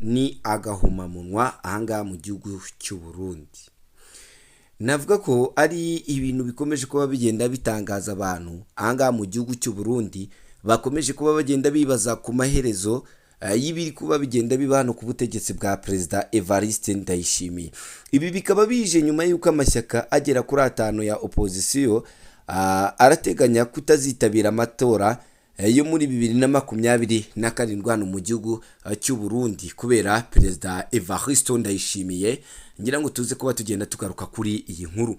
Ni agahomamunwa ahangaha mu gihugu cy'u Burundi. Navuga ko ari ibintu bikomeje kuba bigenda bitangaza abantu ahangaha mu gihugu cy'u Burundi, bakomeje kuba bagenda bibaza ku maherezo y'ibiri kuba bigenda biba hano ku butegetsi bwa Perezida Evariste Ndayishimiye. Ibi bikaba bije nyuma y'uko amashyaka agera kuri atanu ya opozisiyo arateganya kutazitabira amatora yo muri 2027 hano mu gihugu cy'u Burundi kubera Perezida Evariste Ndayishimiye. Ngira ngo tuze kuba tugenda tugaruka kuri iyi nkuru.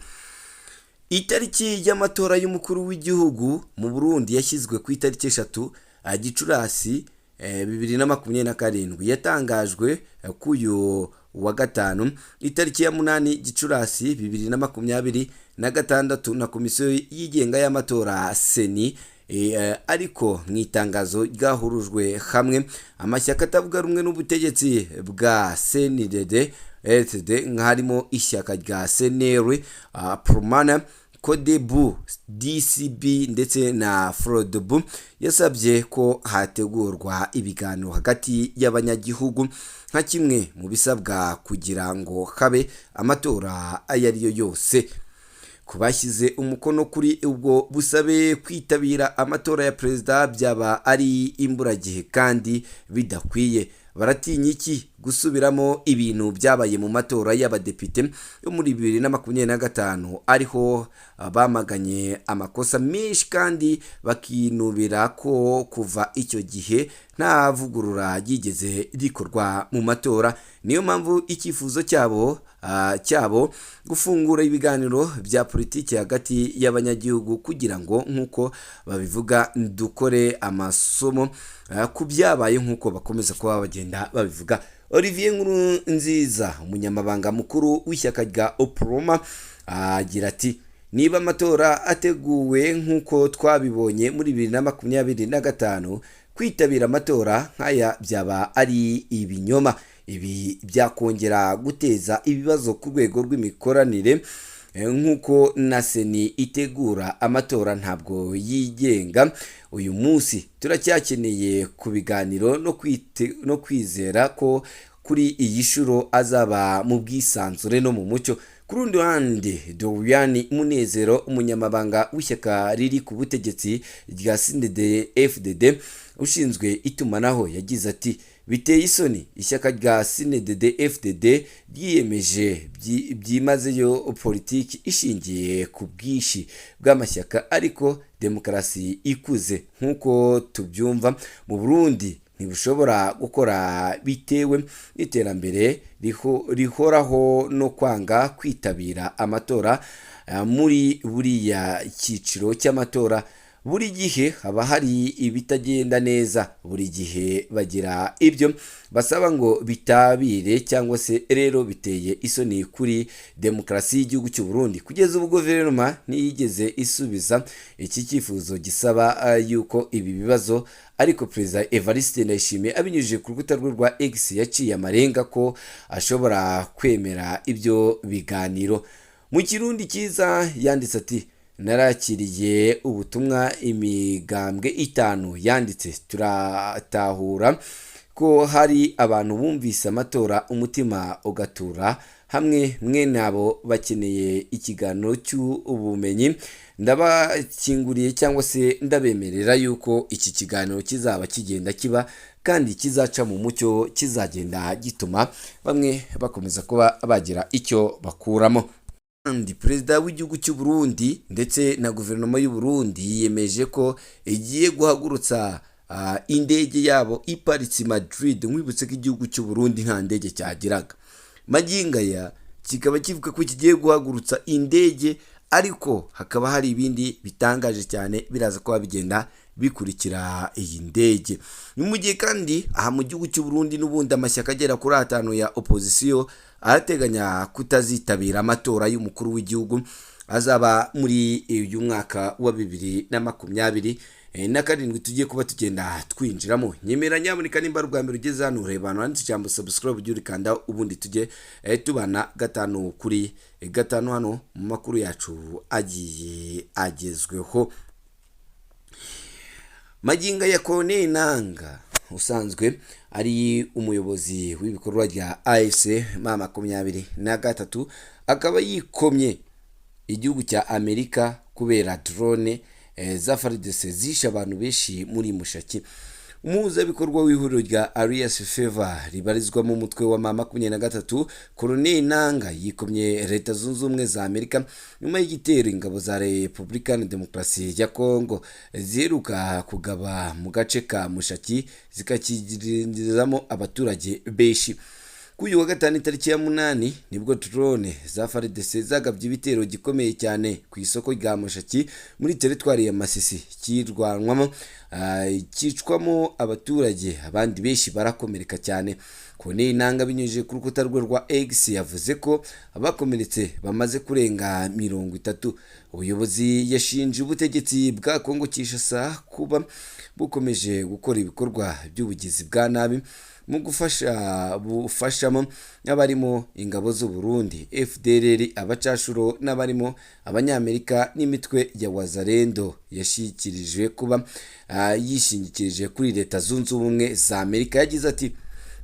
Itariki y'amatora y'umukuru w'igihugu mu Burundi yashyizwe ku itariki 3 Gicurasi 2027, yatangajwe k'uyu wa gatanu itariki ya 8 Gicurasi 2026 na komisiyo yigenga y'amatora CENI. Ariko mu itangazo ryahurujwe hamwe amashyaka atavuga rumwe n'ubutegetsi bwa CNDD FDD, harimo ishyaka rya CNL, Uprona, CODEBU, DCB ndetse na FRODEBU, yasabye ko hategurwa ibiganiro hagati y'abanyagihugu nka kimwe mu bisabwa kugira ngo habe amatora ayo ari yo yose. Ku bashyize umukono kuri ubwo busabe, kwitabira amatora ya perezida byaba ari imburagihe kandi bidakwiye. Baratinya iki? Gusubiramo ibintu byabaye mu matora y'abadepite yo muri 2025, ariho bamaganye amakosa menshi kandi bakinubira ko kuva icyo gihe nta vugurura ryigeze rikorwa mu matora. Niyo mpamvu icyifuzo cyabo gufungura ibiganiro bya politiki hagati y'abanyagihugu kugira ngo, nk'uko babivuga, dukore amasomo ku byabaye, nk'uko bakomeza kuba bagenda babivuga. Olivier Nkurunziza, umunyamabanga mukuru w'ishyaka rya Uprona, agira ati: "Niba amatora ateguwe nk'uko twabibonye muri 2025, kwitabira amatora nk'aya byaba ari ibinyoma. Ibi byakongera guteza ibibazo ku rwego rw'imikoranire nk'uko na CENI itegura amatora ntabwo yigenga uyu munsi. Turacyakeneye ku biganiro no kwizera ko kuri iyi shuro azaba mu bwisanzure no mu mucyo." Ku rundi ruhande, Dorian Munezero, umunyamabanga w'ishyaka riri ku butegetsi rya CNDD FDD ushinzwe itumanaho, yagize ati: "Biteye isoni. Ishyaka rya CNDD FDD ryiyemeje byimazeyo politiki ishingiye ku bwinshi bw'amashyaka, ariko demokarasi ikuze nk'uko tubyumva mu Burundi ntibushobora gukora bitewe n'iterambere rihoraho no kwanga kwitabira amatora muri buriya cyiciro cy'amatora. Buri gihe haba hari ibitagenda neza, buri gihe bagira ibyo basaba ngo bitabire cyangwa se. Rero biteye isoni kuri demokarasi y'igihugu cy'u Burundi." Kugeza ubu guverinoma ntiyigeze isubiza iki cyifuzo gisaba yuko ibi bibazo, ariko Perezida Evariste Ndayishimiye abinyujije ku rukuta rwe rwa X yaciye amarenga ko ashobora kwemera ibyo biganiro. Mu Kirundi cyiza yanditse ati: "Narakiriye ubutumwa imigambwe itanu yanditse. Turatahura ko hari abantu bumvise amatora umutima ugatura hamwe. Mwene abo bakeneye ikiganiro cy'ubumenyi. Ndabakinguriye cyangwa se ndabemerera yuko iki kiganiro kizaba kigenda kiba kandi kizaca mu mucyo, kizagenda gituma bamwe bakomeza kuba bagira icyo bakuramo." Kandi perezida w'igihugu cy'u Burundi ndetse na guverinoma y'u Burundi yiyemeje ko igiye guhagurutsa indege yabo iparitse i Madrid. Nkwibutse ko igihugu cy'u Burundi nta ndege cyagiraga. Magingo aya kikaba kivuga ko kigiye guhagurutsa indege, ariko hakaba hari ibindi bitangaje cyane biraza kuba bigenda bikurikira iyi ndege. Ni mu gihe kandi aha mu gihugu cy'u Burundi n'ubundi amashyaka agera kuri atanu ya opozisiyo arateganya kutazitabira amatora y'umukuru w'igihugu azaba muri uyu mwaka wa 2027 tugiye kuba tugenda twinjiramo. Nyemera nyaboneka, nimba ari ubwa mbere ugeze hano, ureba ahantu handitse ijambo subscribe, ujye urikanda, ubundi tujye tubana gatanu kuri gatanu hano mu makuru yacu agiye agezweho. Magingo ya Corneille Nanga usanzwe Ari umuyobozi w'ibikorwa bya AFC M23, akaba yikomye igihugu cya Amerika kubera drone za FARDC zishe abantu benshi muri Mushaki. Umuhuzabikorwa w'ihuriro rya Alliance Fleuve ribarizwamo umutwe wa M23, Corneille Nanga, yikomye Leta Zunze Ubumwe za Amerika nyuma y'igitero ingabo za Repubulika na Demokarasi ya Kongo ziheruka kugaba mu gace ka Mushaki, zikakirindirizamo abaturage benshi. Kuri uyu wa gatanu, itariki ya 8, nibwo drone za FARDC zagabye ibitero gikomeye cyane ku isoko rya Mushaki muri teritwari ya Masisi, kirwanwamo, cyicwamo abaturage, abandi benshi barakomereka cyane. Corneille Nanga, binyujije ku rukuta rwe rwa X, yavuze ko abakomeretse bamaze kurenga 30. Ubuyobozi yashinje ubutegetsi bwa Kongo Kinshasa kuba bukomeje gukora ibikorwa by'ubugizi bwa nabi mu gufasha bufashamo n'abarimo ingabo z'u Burundi, FDLR, abacashuro n'abarimo Abanyamerika n'imitwe ya Wazalendo yashyikirijwe kuba yishingikirije kuri Leta Zunze Ubumwe za Amerika. Yagize ati: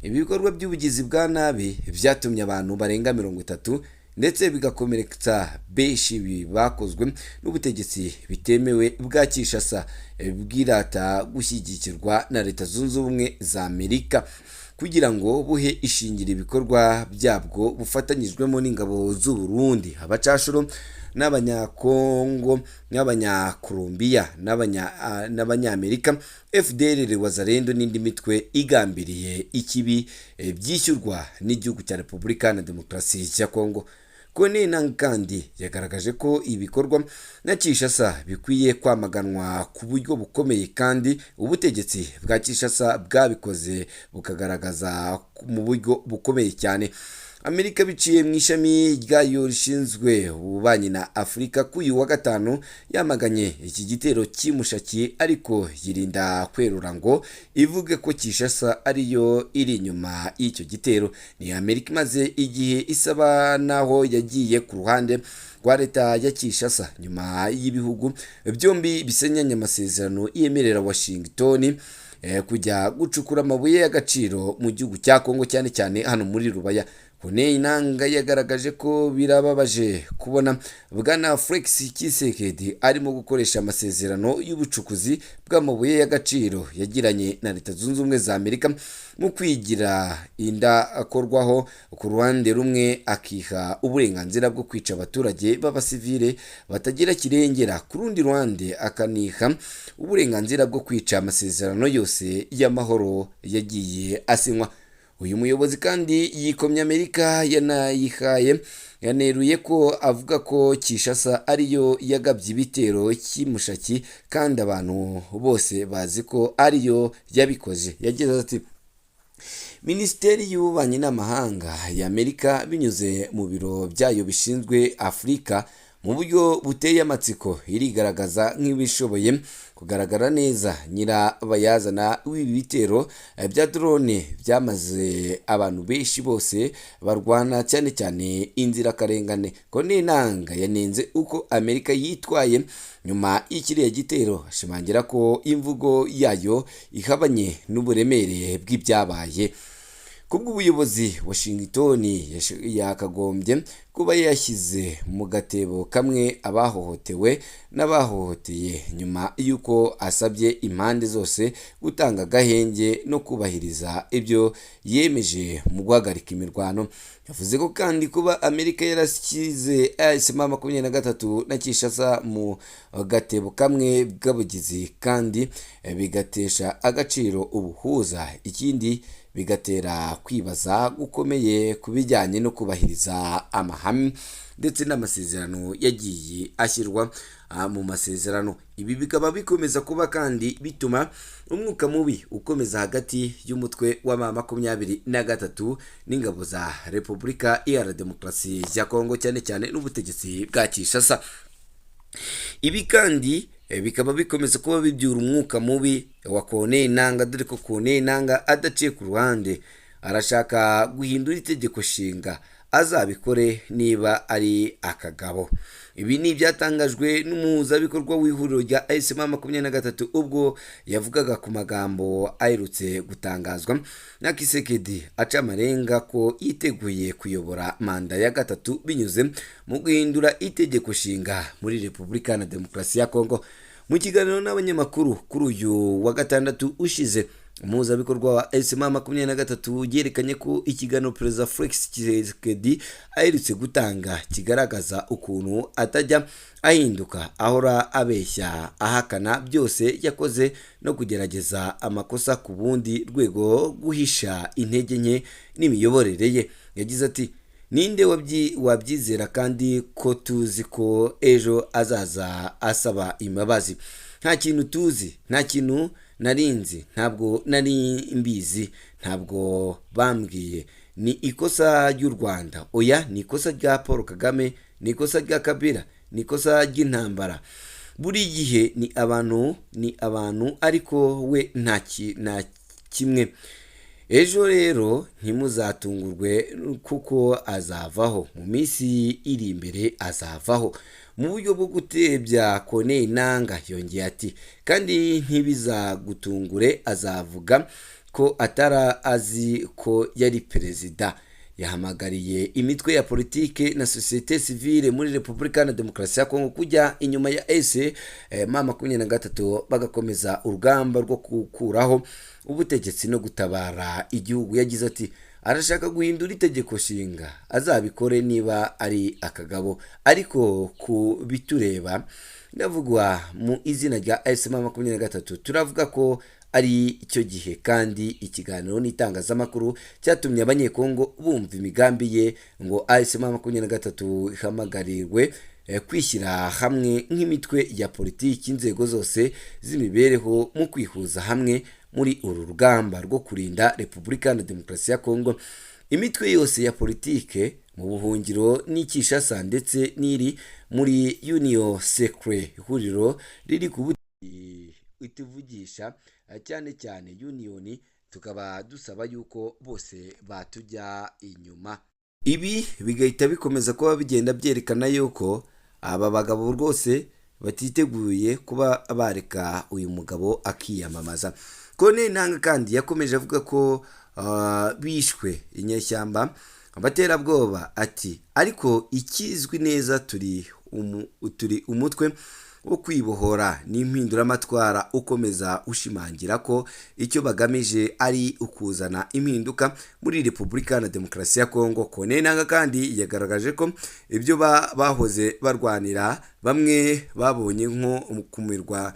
"Ibi bikorwa by'ubugizi bwa nabi byatumye abantu barenga 30 ndetse bigakomeretsa benshi bakozwe n'ubutegetsi bitemewe bwa Kinshasa, bwirata gushyigikirwa na Leta Zunze Ubumwe za Amerika kugira ngo buhe ishingiro ibikorwa byabwo bufatanyijwemo n'ingabo z'u Burundi, abacashuro n'Abanyakongo n'Abanyakolombiya n'Abanyamerika, FDLR, Wazalendo n'indi mitwe igambiriye ikibi, byishyurwa n'igihugu cya Repubulika na Demokarasi ya Kongo." Corneille Nanga kandi yagaragaje ko ibikorwa na Kinshasa bikwiye kwamaganwa ku buryo bukomeye, kandi ubutegetsi bwa Kinshasa bwabikoze bukagaragaza mu buryo bukomeye cyane. Amerika, biciye mu ishami ryayo rishinzwe ububanyi na Afurika, kuri uyu wa gatanu yamaganye iki gitero cy'imushaki, ariko yirinda kwerura ngo ivuge ko Kinshasa ariyo iri inyuma y'icyo gitero. Ni Amerika imaze igihe isaba naho yagiye ku ruhande rwa leta ya Kinshasa nyuma y'ibihugu byombi bisinyanye amasezerano yemerera Washington kujya gucukura amabuye y'agaciro mu gihugu cya Kongo, cyane cyane hano muri Rubaya. Corneille Nanga yagaragaje ko birababaje kubona Bwana Felix Tshisekedi arimo gukoresha amasezerano y'ubucukuzi bw'amabuye y'agaciro yagiranye na Leta Zunze Ubumwe za Amerika mu kwigira indakorwaho ku ruhande rumwe, akiha uburenganzira bwo kwica abaturage b'abasivile batagira kirengera ku rundi ruhande, akaniha uburenganzira bwo kwica amasezerano yose y'amahoro yagiye asinywa. Uyu muyobozi kandi yikomye Amerika, yanayihaye yaneruye ko avuga ko Kinshasa ariyo yagabye ibitero cy'imushaki kandi abantu bose bazi ko ariyo yabikoze. Yagize ati: "Minisiteri y'Ububanyi n'Amahanga ya Amerika, binyuze mu biro byayo bishinzwe Afurika, mu buryo buteye amatsiko irigaragaza nk'ibishoboye kugaragara neza nyirabayazana w'ibi bitero bya drone byamaze abantu benshi bose barwana, cyane cyane inzirakarengane." Corneille Nanga yanenze uko Amerika yitwaye nyuma y'ikiriya gitero, ashimangira ko imvugo yayo ihabanye n'uburemere bw'ibyabaye. Kubw'ubuyobozi, Washington yakagombye kuba yashyize mu gatebo kamwe abahohotewe n'abahohoteye nyuma y'uko asabye impande zose gutanga agahenge no kubahiriza ibyo yemeje mu guhagarika imirwano. Yavuze ko kandi kuba Amerika yarashyize AFC M23 na Kinshasa mu gatebo kamwe bw'abugizi kandi bigatesha agaciro ubuhuza, ikindi bigatera kwibaza gukomeye ku bijyanye no kubahiriza amahame ndetse n'amasezerano yagiye ashyirwa mu masezerano. Ibi bikaba bikomeza kuba kandi bituma umwuka mubi ukomeza hagati y'umutwe wa M23 n'ingabo za Repubulika Iharanira Demokarasi ya Kongo, cyane cyane n'ubutegetsi bwa Kinshasa. Ibi kandi bikaba bikomeza kuba bibyura umwuka mubi wa Corneille Nanga, dore ko Corneille Nanga adaciye ku ruhande arashaka guhindura itegeko nshinga. Azabikore niba ari akagabo. Ibi ni ibyatangajwe n'umuhuzabikorwa w'ihuriro rya AFC/M23 ubwo yavugaga ku magambo aherutse gutangazwa na Tshisekedi aca amarenga ko yiteguye kuyobora manda ya gatatu binyuze mu guhindura itegeko nshinga muri Repubulika na Demokarasi ya Kongo. Mu kiganiro n'abanyamakuru kuri uyu wa gatandatu ushize, umuhuzabikorwa wa AFC/M23 yerekanye ko ikiganiro Perezida Felix Tshisekedi aherutse gutanga kigaragaza ukuntu atajya ahinduka, ahora abeshya, ahakana byose yakoze no kugerageza amakosa ku bundi rwego guhisha intege nke n'imiyoborere ye. Yagize ati: "Ninde wabyizera kandi ko tuzi ko ejo azaza asaba imbabazi? Nta kintu tuzi, nta kintu narinzi, ntabwo nari mbizi, ntabwo bambwiye. Ni ikosa ry'u Rwanda? Oya, ni ikosa rya Paul Kagame, ni ikosa rya Kabila, ni ikosa ry'intambara. Buri gihe ni abantu, ni abantu, ariko we nta kimwe. Ejo rero ntimuzatungurwe kuko azavaho mu minsi iri imbere, azavaho." Mu buryo bwo gutebya, Corneille Nanga yongeye ati: "Kandi ntibizagutungure, azavuga ko atara azi ko yari perezida." Yahamagariye imitwe ya politike na sosiyete sivile muri Repubulika na Demokarasi ya Kongo kujya inyuma ya AFC/M23, bagakomeza urugamba rwo gukuraho ubutegetsi no gutabara igihugu. Yagize ati: "Arashaka guhindura itegeko nshinga, azabikore niba ari akagabo. Ariko ku bitureba, ndavugwa mu izina rya AFC/M23, turavuga ko ari icyo gihe kandi ikiganiro n'itangazamakuru cyatumye Abanyekongo bumva imigambi ye, ngo AFC/M23 ihamagarirwe kwishyira hamwe nk'imitwe ya politiki, inzego zose z'imibereho, mu kwihuza hamwe muri uru rugamba rwo kurinda Repubulika na Demokarasi ya Kongo. Imitwe yose ya politike mu buhungiro n'i Kinshasa ndetse n'iri muri Union Sacrée, ihuriro riri ku ituvugisha cyane cyane Union, tukaba dusaba yuko bose batujya inyuma." Ibi bigahita bikomeza kuba bigenda byerekana yuko aba bagabo rwose batiteguye kuba bareka uyu mugabo akiyamamaza. Corneille Nanga kandi yakomeje avuga ko bishwe inyeshyamba abaterabwoba, ati: "Ariko ikizwi neza, turi umutwe wo kwibohora n'impinduramatwara ukomeza ushimangira ko icyo bagamije ari ukuzana impinduka muri Repubulika na Demokarasi ya Kongo." Corneille Nanga kandi yagaragaje ko ibyo bahoze barwanira bamwe babonye nko kumirwa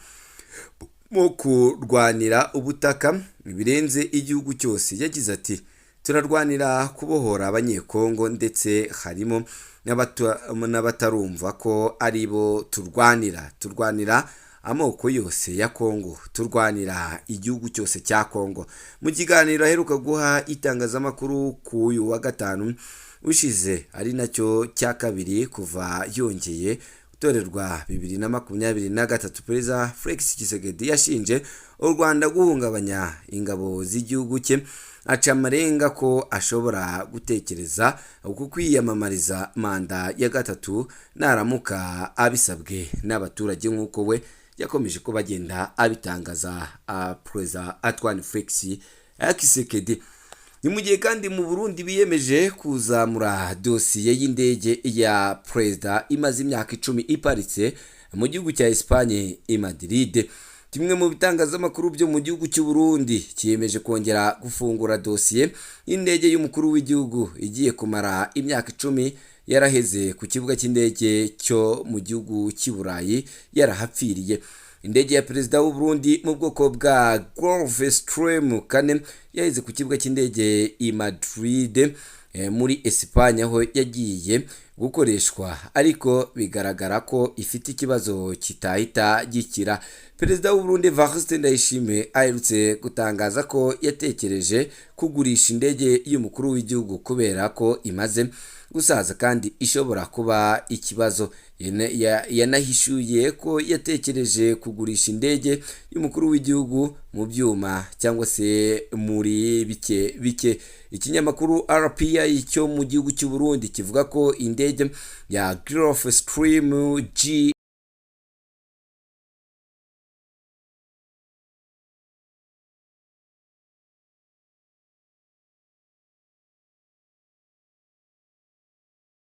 mu kurwanira ubutaka birenze igihugu cyose. Yagize ati: "Turarwanira kubohora Abanyekongo, ndetse harimo n'abatarumva ko ari bo turwanira. Turwanira amoko yose ya Kongo, turwanira igihugu cyose cya Kongo." Mu kiganiro aheruka guha itangazamakuru ku uyu wa gatanu ushize, ari nacyo cya kabiri kuva yongeye gutorerwa 2023, Perezida Felix Tshisekedi yashinje u Rwanda guhungabanya ingabo z'igihugu cye, aca amarenga ko ashobora gutekereza ku kwiyamamariza manda ya gatatu naramuka abisabwe n'abaturage, nk'uko we yakomeje ko bagenda abitangaza, Perezida Antoine Felix Tshisekedi. Ni mu gihe kandi mu Burundi biyemeje kuzamura dosiye y'indege ya perezida imaze imyaka 10 iparitse mu gihugu cya Espagne i Madrid. Kimwe mu bitangazamakuru byo mu gihugu cy'u Burundi kiyemeje kongera gufungura dosiye y'indege y'umukuru w'igihugu igiye kumara imyaka 10 yaraheze ku kibuga cy'indege cyo mu gihugu cy'i Burayi, yarahapfiriye. Indege ya perezida w'u Burundi mu bwoko bwa Gulfstream 4 yaheze ku kibuga cy'indege i Madrid muri Espagne, aho yagiye gukoreshwa, ariko bigaragara ko ifite ikibazo kitahita gikira. Perezida w'u Burundi Evariste Ndayishimiye aherutse gutangaza ko yatekereje kugurisha indege y'umukuru w'igihugu kubera ko imaze gusaza kandi ishobora kuba ikibazo. Yanahishuye ko yatekereje kugurisha indege y'umukuru w'igihugu mu byuma cyangwa se muri bike bike. Ikinyamakuru RPA RTI cyo mu gihugu cy'u Burundi kivuga ko indege ya Gulfstream G